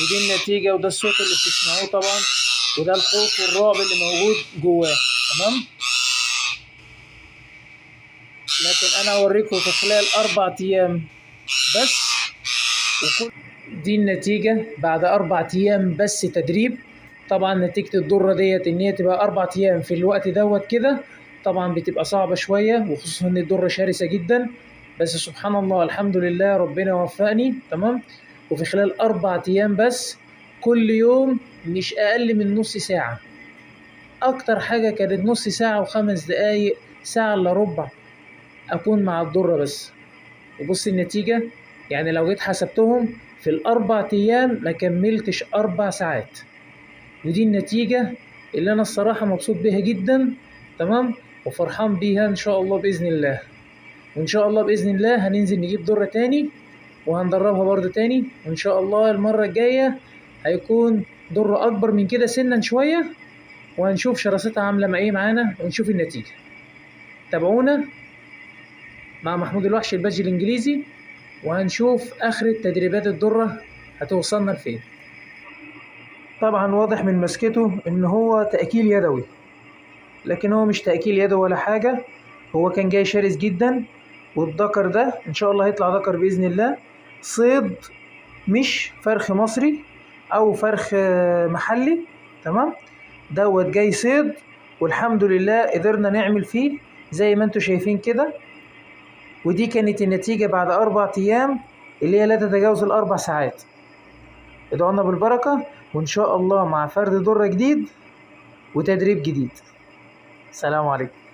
ودي النتيجة، وده الصوت اللي بتسمعوه طبعا، وده الخوف والرعب اللي موجود جواه. تمام. لكن انا اوريكم في خلال 4 ايام بس، وكل دي النتيجة بعد 4 ايام بس تدريب. طبعا نتيجة الدرة ديت ان هي تبقى 4 ايام في الوقت دوت كده، طبعا بتبقى صعبة شوية، وخصوصا ان الدرة شرسة جدا، بس سبحان الله الحمد لله ربنا وفقني. تمام. وفي خلال 4 ايام بس، كل يوم مش اقل من نص ساعة، اكتر حاجة كانت نص ساعة وخمس دقايق، ساعة الا ربع اكون مع الدرة بس. وبص النتيجة، لو جيت حسبتهم في الاربع ايام ما كملتش 4 ساعات. ودي النتيجة اللي انا الصراحة مبسوط بيها جدا. تمام. وفرحان بيها ان شاء الله بإذن الله. وان شاء الله بإذن الله هننزل نجيب درة تاني وهندربها برضه تاني، وان شاء الله المرة الجاية هيكون درة اكبر من كده سنا شوية، وهنشوف شراستها عاملة ايه معانا ونشوف النتيجة. تابعونا مع محمود الوحش البادجي الانجليزي، وهنشوف اخر تدريبات الدرة هتوصلنا لفين. طبعا واضح من مسكته ان هو تأكيل يدوي، لكن هو مش تأكيل يدوي ولا حاجة، هو كان جاي شرس جدا. والذكر ده ان شاء الله هيطلع ذكر بإذن الله، صيد مش فرخ مصري او فرخ محلي. تمام. دوت جاي صيد، والحمد لله قدرنا نعمل فيه زي ما انتم شايفين كده. ودي كانت النتيجة بعد 4 أيام اللي هي لا تتجاوز الأربع ساعات. ادعونا بالبركة، وإن شاء الله مع فرد درة جديد وتدريب جديد. سلام عليكم.